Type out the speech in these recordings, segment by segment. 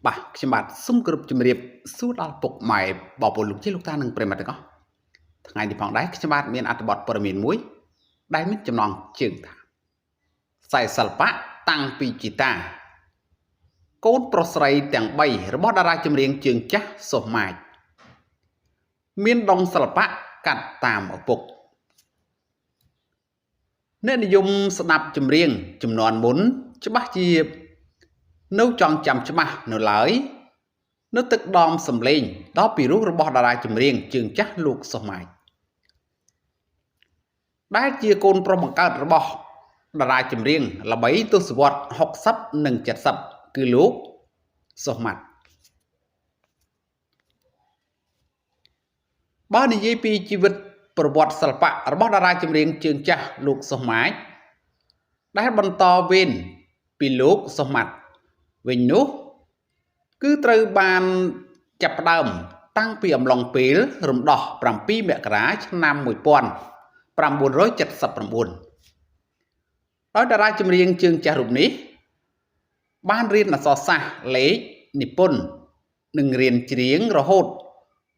បាទខ្ញុំបាទសូមគោរពជំរាបសួរដល់ពុកម៉ែបងប្អូនលោកជាលោកតានិងប្រិយមិត្តទាំងអស់ថ្ងៃនេះផងដែរខ្ញុំបាទមានអត្ថបទព័ត៌មានមួយដែលមានចំណងជើងថាខ្សែសិល្បៈតាំងពីជីតាកូនប្រុសស្រីទាំង3របស់តារាចម្រៀងជើងចាស់សុះម៉ាចមានដងសិល្បៈកាត់តាមឪពុកអ្នកនិយមស្ដាប់ចម្រៀងចំនួនមុនច្បាស់ជានៅចង់ចាំច្បាស់នៅឡើយនៅទឹកដមសំឡេងដ៏ពិរោះរបស់តារាចម្រៀងជើងចាស់លោកសុះម៉ាចដែលជាកូនប្រុសបង្កើតរបស់តារាចម្រៀងល្បីទសវត្ស60និង70គឺលោកសុះម៉ាត់បើនិយាយពីជីវិតប្រវត្តិសិល្បៈរបស់តារាចម្រៀងជើងចាស់លោកសុះម៉ាចដែលបន្តវេនពីលោកសុះម៉ាត់វិញនោះគឺត្រូវបានចាប់ផ្ដើមតាំងពីអំឡុងពេលរំដោះ7មករាឆ្នាំ1979ដោយតារាចម្រៀងជើងចាស់រូបនេះបានរៀនអក្សរសាស្ត្រលេខនិពន្ធនិងរៀនច្រៀងរហូត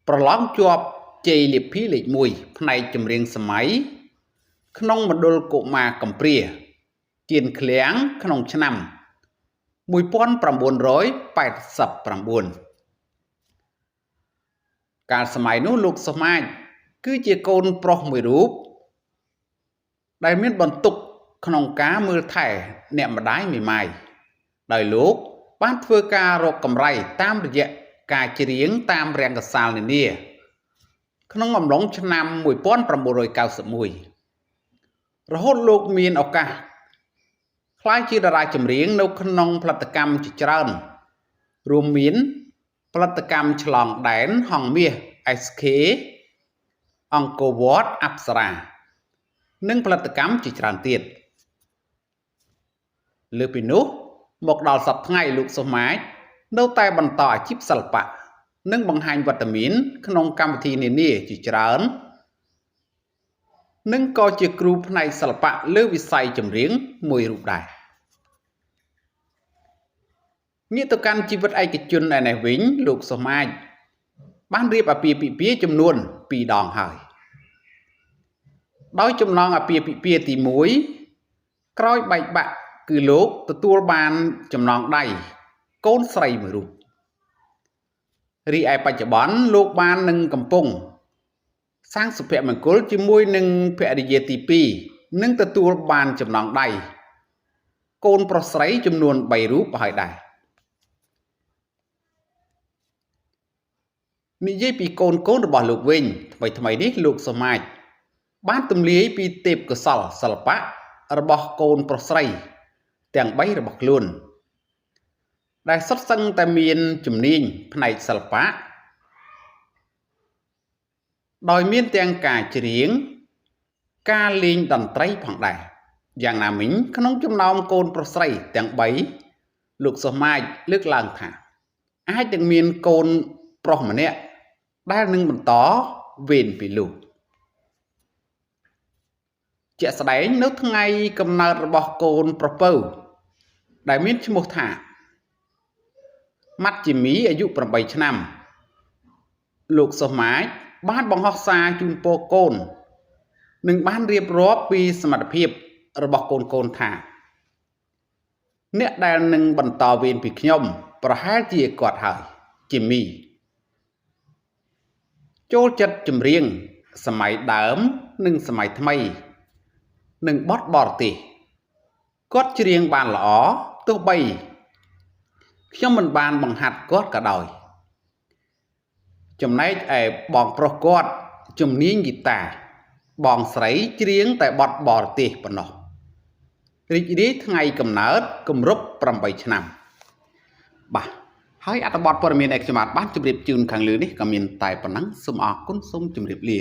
ប្រឡងជាប់ជ័យលាភីលេខ1ផ្នែកចម្រៀងសម័យក្នុងមណ្ឌលកុមារកំព្រាជៀនឃ្លាំងក្នុងឆ្នាំ1989កាលសម័យនោះលោកសុះម៉ាចគឺជាកូនប្រុសមួយរូបដែលមានបន្ទុកក្នុងការមើលថែអ្នកម្ដាយមេម៉ាយដោយលោកបានធ្វើការរកកម្រៃតាមរយៈការច្រៀងតាមរង្គសាលនានាក្នុងអំឡុងឆ្នាំ1991រហូតលោកមានឱកាសក្លាយជាតារាចម្រៀងនៅក្នុងផលិតកម្មជាច្រើនរួមមានផលិតកម្មឆ្លងដែនហង្សមាស SK អង្គរវត្តអប្សរានិងផលិតកម្មជាច្រើនទៀតលើសពីនោះមកដល់សប្តាហ៍ថ្ងៃលោកសុះម៉ាចនៅតែបន្តអាជីពសិល្បៈនិងបង្ហាញវត្តមានក្នុងកម្មវិធីនានាជាច្រើននិងក៏ជាគ្រូផ្នែកសិល្បៈលើវិស័យចម្រៀងមួយរូបដែរងាកទៅកាន់ជីវិតឯកជនឯនេះវិញលោកសុះម៉ាចបានរៀបអាពាហ៍ពិពាហ៍ចំនួន2ដងហើយដោយចំណងអាពាហ៍ពិពាហ៍ទី1ក្រោយបែកបាក់គឺលោកទទួលបានចំណងដៃកូនស្រីមួយរូបរីឯបច្ចុប្បន្នលោកបាននឹងកំពុងសាងសុភមង្គលជាមួយនឹងភរិយាទី2និងទទួលបានចំណងដៃកូនប្រុសស្រីចំនួន3រូបហើយដែរនិយាយពីកូនៗរបស់លោកវិញថ្មីៗនេះលោកសុមាចបានទម្លាយពីទេពកោសល្យសិល្បៈរបស់កូនប្រុសស្រីទាំង3របស់ខ្លួនដែលសុទ្ធសឹងតែមានជំនាញផ្នែកសិល្បៈដោយមានទាំងការច្រៀងការលេងតន្ត្រីផងដែរយ៉ាងណាមិញក្នុងចំណោមកូនប្រុសស្រីទាំង3លោកសុមាចលើកឡើងថាអាចនឹងមានកូនប្រុសម្នាក់ដែលនឹងបន្តវេនពីលោកជាក់ស្ដែងនៅថ្ងៃកំណើតរបស់កូនប្រុសពៅដែលមានឈ្មោះថាម៉ាត់ជីមីអាយុ8ឆ្នាំលោកសុះម៉ាចបានបង្ហោះសារជូនពរកូននិងបានរៀបរាប់ពីសមត្ថភាពរបស់កូនៗថាអ្នកដែលនឹងបន្តវេនពីខ្ញុំប្រហែលជាគាត់ហើយជីមីចូលចិត្តចម្រៀងសម័យដើមនិងសម័យថ្មីនិងបទបរទេសគាត់ច្រៀងបានល្អទោះបីខ្ញុំមិនបានបង្ហាត់គាត់ក៏ដោយចំណែកឯបងប្រុសគាត់ជំនាញហ្គីតាបងស្រីច្រៀងតែបទបរទេសប៉ុណ្ណោះរីករាយថ្ងៃកំណើតគម្រប់8ឆ្នាំបាទហើយអត្ថបទព័ត៌មានដែលខ្ញុំបាទបានជម្រាបជូនខាងលើនេះក៏មានតែប៉ុណ្ណឹងសូមអរគុណសូមជម្រាបលា